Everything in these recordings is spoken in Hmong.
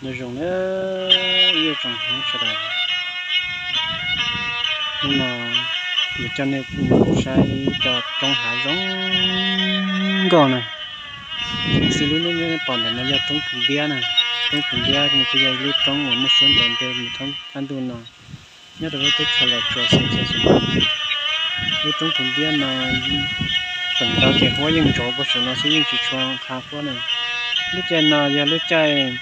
Nyob zoo na ib tsoom Hmoob sawv daws, hnub no yuav coj nej mus saib cov roob hav zoo nkauj na. Xws li lub nej pom ntawm no yog roob Phu Ntiab na. Roob Phu Ntiab no kuj yog ib lub roob uas muaj suab ntau ntej mus thoob qab ntuj no. Nyob rau lub teb chaws Los Tsuas xeev Xais Xus, lub roob Phu Ntiab no feem ntau ces huab yeej ntov puag saum no xwb, yeej tsis tshua qha huab na. Lub caij no yog lub caij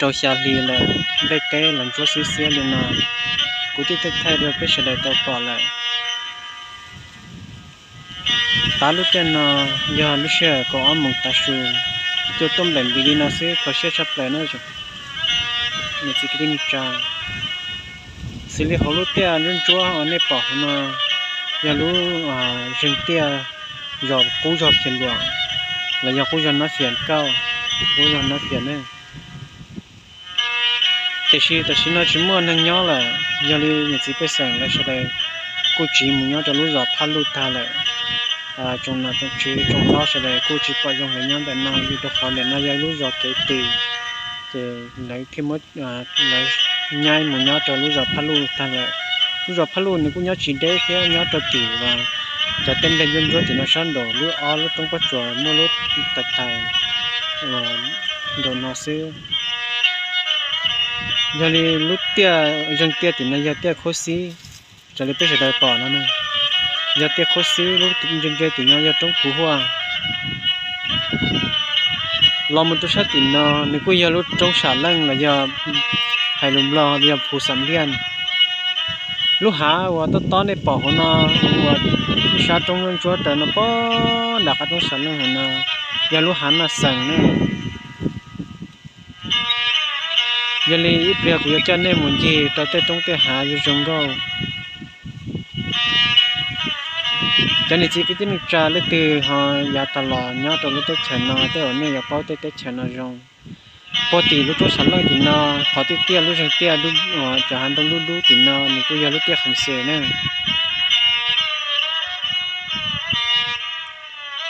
rau xya hli lawm, nplej teb los ntsuab xiab xiab li no. Kuv twb thaij rau peb sawv daws tau pom lawm. Tav lub caij no yog lub sij hawm kaum ob moos tav su, cua tuaj nplaim npis li no xwb, kho siab tshaj plaws na niam txiv kwv tij neej tsa. Xws li hauv lub tiaj ntsuab ntsuab uas nej pom hauv no yog lub zeeg tiaj zos qub zog Phias Luam los yog qub zog Nab Fias Kauj, qub zog Nab Fias na. Tiam sis tam sim no tsis muaj neeg nyob lawm, yog li niam txiv pej xeem lawv sawv daws kuj tsiv mus nyob rau lub zos Phaj Luj tag lawm. Tsoom nom tsoom tswv tsoom hlob sawv daws kuj tsis pom zoo lawv nyob ntawm no, vim rau qhov ntawm no yog ib lub zos kev tws, ces lawv thiaj muab lawv nyaib mus nyob rau lub zos Phaj Luj tag lawm. Lub zos Phaj Luj nws kuj nyob tsis deb thiab, nyob rau tim uas cov tej nplej ntsuab ntsuab tim no sab nraum lub ob lub roob pob tsuas muaj lub tais tais uas nraum no xwb. Yog li lub tiaj zeeg tiaj tim no yog tiaj Khuab Xib, raws li peb sawv daws pom no na, yog tiaj Khuab Xib. Lub ntse ntse tim no yog roob Phu Huaj. Los mus rau sab tim no nws kuj yog lub roob Sam Leej los yog hais lus Nplog yog Phu Sam Liaj. Lub hav uas tob tob nej pom hauv no uas ib sab roob ntsuab raws no pog nram qab roob Sam Leej hauv no yog lub hav Naj Xeem na. Yog li ib pliag kuv yuav coj nej mus ncig rau tej roob tej hav zoo zoo nkauj. Cov niam txiv kwv tij neej tsa leej twg ho yav tag los nyob rau lub teb chaws no tej zaum nej yuav paub tej teb chaws no zoo. Puag tim lub roob Sam Leej tim no, qhov tiaj tiaj lub zeeg tiaj, cov hav ntoo dub dub tim no nws kuj yog lub tiaj Qheem Xes na.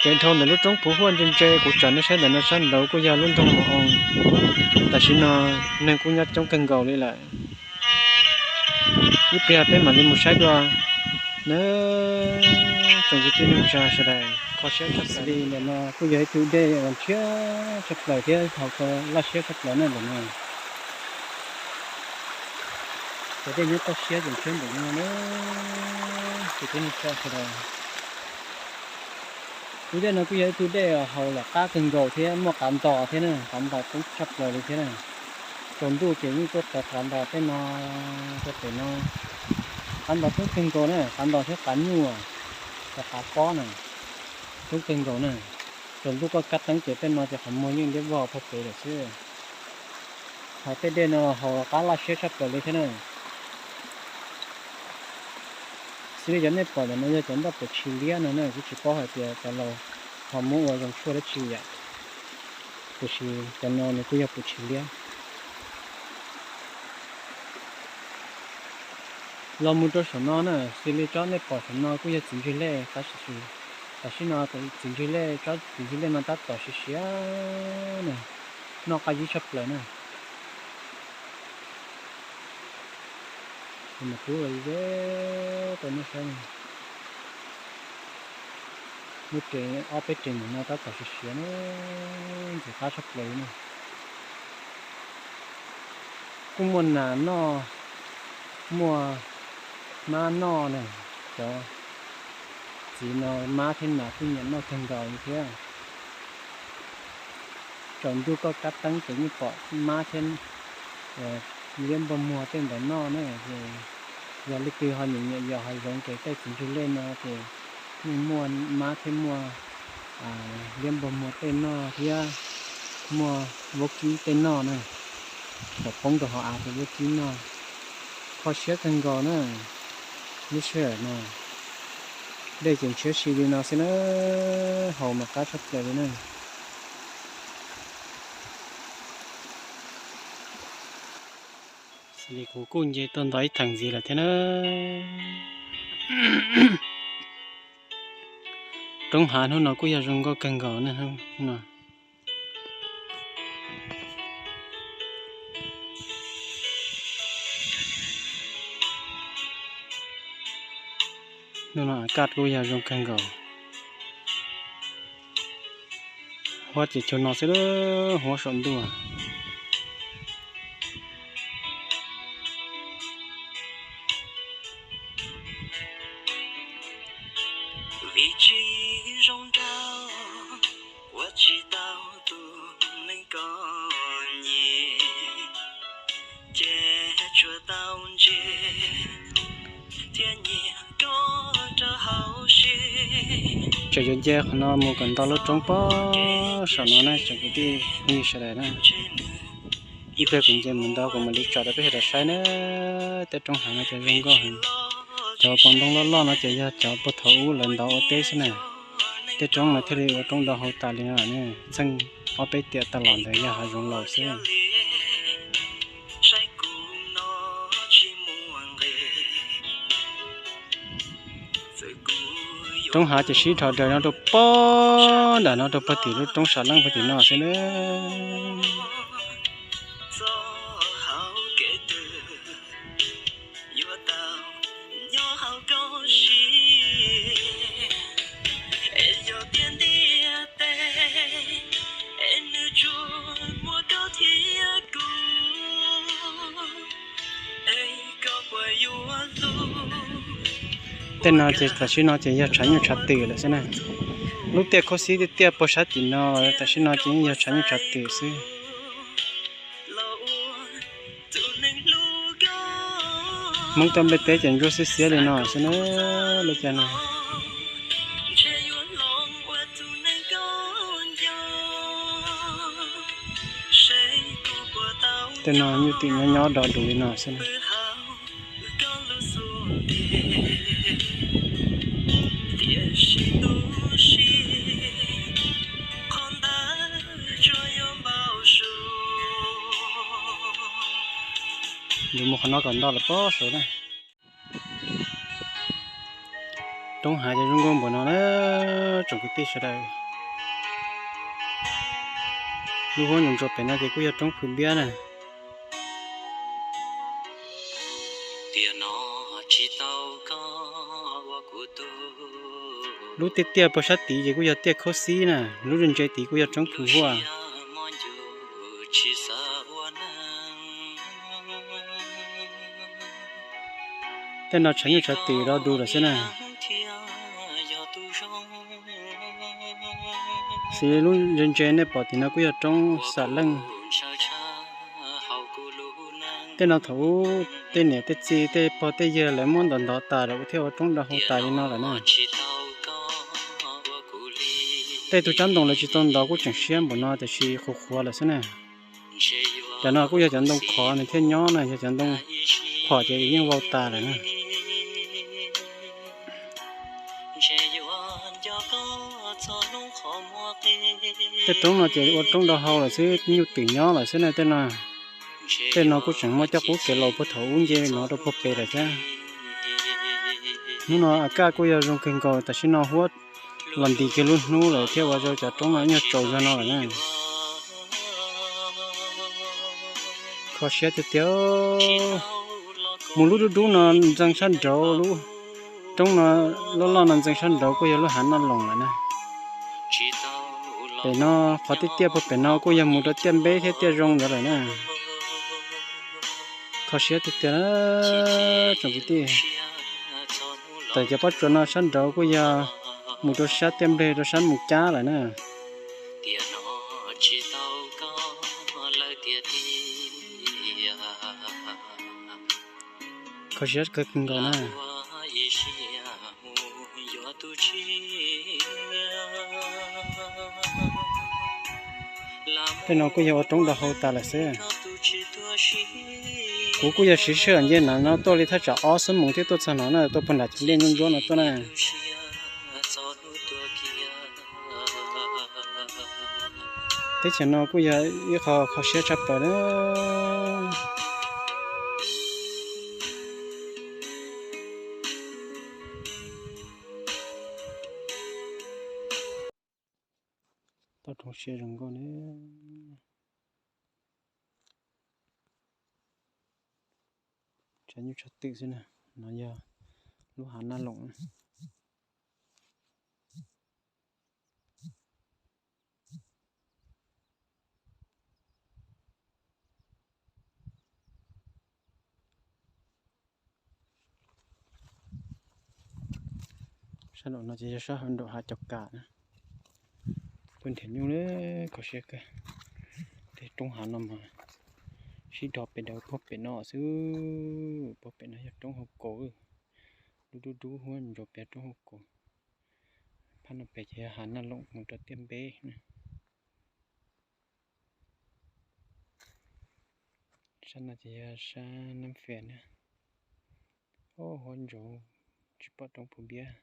Ces dhau ntawm lub roob Phu Huaj ntse ntse kuv tsom nej saib ntawm no sab nraud kuj yog lub nroog Mus Oo. Tam sim no neeg kuj nyob coob kawg nkaus li lawm. Ib pliag peb mam li mus saib dua na tsoom kwv tij neej tsa sawv daws. Kho siab tshaj plaws li ntawm no kuj yog ib tug dej uas ntshiab tshaj plaws thiab haus tau laj siab tshaj plaws na ntawm no. Cov dej nyob toj siab ces ntshiab npaum no na. Kwv tij neej tsa sawv daws, tus dej no kuj yog ib tug dej haus lawm qab kawg nkaus thiab muaj qav ntos thiab na, qav ntos coob tshaj plaws li thiab na. Tsaus ntuj ces yeej tuaj tawm qav ntos tej no rau pem no. Qav ntos coob kawg nkaus na, qav ntos thiab qav nyuj, cov qav pob na, coob kawg nkaus na. Tsaus ntuj koj kab teeb ces tej no ces qhov muag yeej liab vog puag pem lawm xwb. Ho tej dej no haus qab laj siab tshaj plaws li thiab na. Xws li cov nej pom ntawm no yog cov nroj pum tshis liab no na, kuv tsis paub hais tias cov laus ho muab ua zoo tshuaj dab tsi yom, tiam sis cov no nws kuj yog pum tshis liab. Los mus rau saum no na, xws li tsob nej pom saum no kuj yog txiv ntsig lej tab sis tam sim no txiv ntsig lej, tsob txiv ntsig lej no tab tom siav siav na, noj qab zib tshaj plaws na. Mas kub ze rau nej saib, lub rev ob peb rev ntawm no tab tom siav siav na, ntxim qab tshaj plaws li na. Kuj muaj nas noj, muaj mab noj na, cov txiv no mab thiab nas kuj nyiam noj kawg nkaus li thiab. Tsaus ntuj koj kab teeb ces yeej pom mab thiab liab npog muag tej ntawd noj na. Yog leej twg ho nyiam nyiam yos hav zoov ces tej txiv ntsig lej no ces yeej muaj mab thiab muaj liab npog muag tej noj thiab muaj vaub kib tej noj na. Thaum poob rau hauv av ces vaub kib noj. Kho siab kawg nkaus na. Lub sij hawm no dej ces ntshiab si li no xwb na, haus mas qab tshaj plaws li na. Xws li kuv kuj nce tuaj nto ib theem ntxiv lawm thiab na. Roob hav hnub no kuj yog zoo nkauj kawg nkaus na no. Hnub no kaj kuj yog zoo kawg nkaus. Huab ces cuag no xwb, huab saum ntuj. Tseem yuav nce qhov no mus kom nto lub roob pob saum no na tsoom kwv tij phooj ywg sawv daws na. Ib pliag kuv nce mus nto kuv mam li tso rau peb sawv daws saib na. Tej roob hav no ces zoo nkauj heev. Cov pob ntoo loj loj no ces yog cov puag thaum ub lawv ntov ua teb xwb na. Tej roob no thiaj li ua roob do hau tas li no ne. Txheej ob peb tiam tag los ntawd yog hav zoov laus xwb. Roob hav ces sib dhos daws no rau pob nram no rau puag tim lub roob Sam Leej puag tim no xwb na. Tej no ces tam sim no ces yog tshav nyuj tshav twm lawm xwb na. Lub tiaj khaub xib tiaj tiaj puag sab tim no tam sim no ces yeej yog tshav nyuj tshav twm xwb. Hmoob tuaj nplej teb ces ntsuab xiab xiab li no xwb na, lub caij no. Tej no nyuj twm nyob nyob do dus li no xwb na. Yus mus qhov no kom nto lawm pob saud na. Roob hav ces zoo nkauj npaum no na tsoom kwv tij sawv daws. Lub huab ntsaum ntsuas pem no ces kuj yog roob Phwv Npiab na. Lub tiaj tiaj puag sab tid ces kuj yog tiaj khaub xib na, lub ntse ntse tid kuj yog roob Phwv Huaj. Tej no tshav nyuj tshav twm do dus lawm xwb na. Xws li lub ntse ntse nej pom tim no kuj yog roob Xam Leej. Tej no thaum ub tej niam tej txiv tej pog tej yawg lawv muab ntov ntov tas lawm thiaj ua roob do hau tas li no lawm na. Tej tug tsab ntoo lawv tsis tau ntov kuj tseem siab npaum no tiam sis qhuav qhuav lawm xwb na. Cov no kuj yog cov ntoo qhov nws thiaj nyob na, yog cov ntoo phom ces yeej vau tas lawm na. Tej roob no ces ua roob do hau lawm xwb, nyuj twm nyob lawm xwb na tej no. Tej no kuj tseem muaj coj qub kev laus puag thaum ub nce no rau puag pem lawm thiab. Hnub no a kaj kuj yog zoo kawg nkaus, tam sim no huab los ntis kiag lub hnub lawm thiab ua rau cov roob no nyuag tsaus zog no lawm na. Kho siab tiag tiag. Mus lub dub dub no ntxeev sab nraud, lub roob no loj loj no ntxeev sab nraud kuj yog lub hav Naj Loos lawm na. Pem no qhov tiaj tiaj puag pem no kuj yog mus rau tiaj npeb thiab tiaj zoo ntawd lawm na. Kho siab tiag tiag tsoom kwv tij. Tawm cov pob tsuas no sab nraud kuj yog mus rau sab tiaj nplej rau sab mus cab lawm na. Kho siab kawg nkaus na. Tej no kuj yog ua roob do hau tas lawm xwb. Kuv kuj yog siv sij hawm nce nram no tuaj li thaj tsam ob xuab moos thiab tuaj txog no na, tuaj puag nram cov liaj ntsuab ntsuab no tuaj na. Teb chaws no kuj yog ib qho kho siab tshaj plaws na. Toj roob siab zoo nkauj ne. Tshav nyuj tshav twm xwb na. No yog lub hav Naj Loos na. Sab nraum no ces yog sab nraum hav cov kas na. Tuaj nrhiav nyuj na, kho siab kawg. Tej roob hav no mas sib dhos pem daws puag pem no xwb. Puag pem no yog roob hauv kaus, dub dub dub huab ntsaus pem roob hauv kaus. Phab no pem ces yog hav Naj Loos mus rau Tiaj Npeb na. Sab no ces yog sab Nab Fias na. Huab ntsaus, tsis pom roob puv npiab,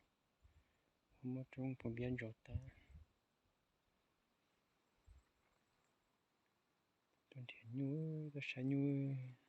huab muab roob puv npiab ntsaus tas. Tuaj nrhiav nyuj, tuaj saib nyuj.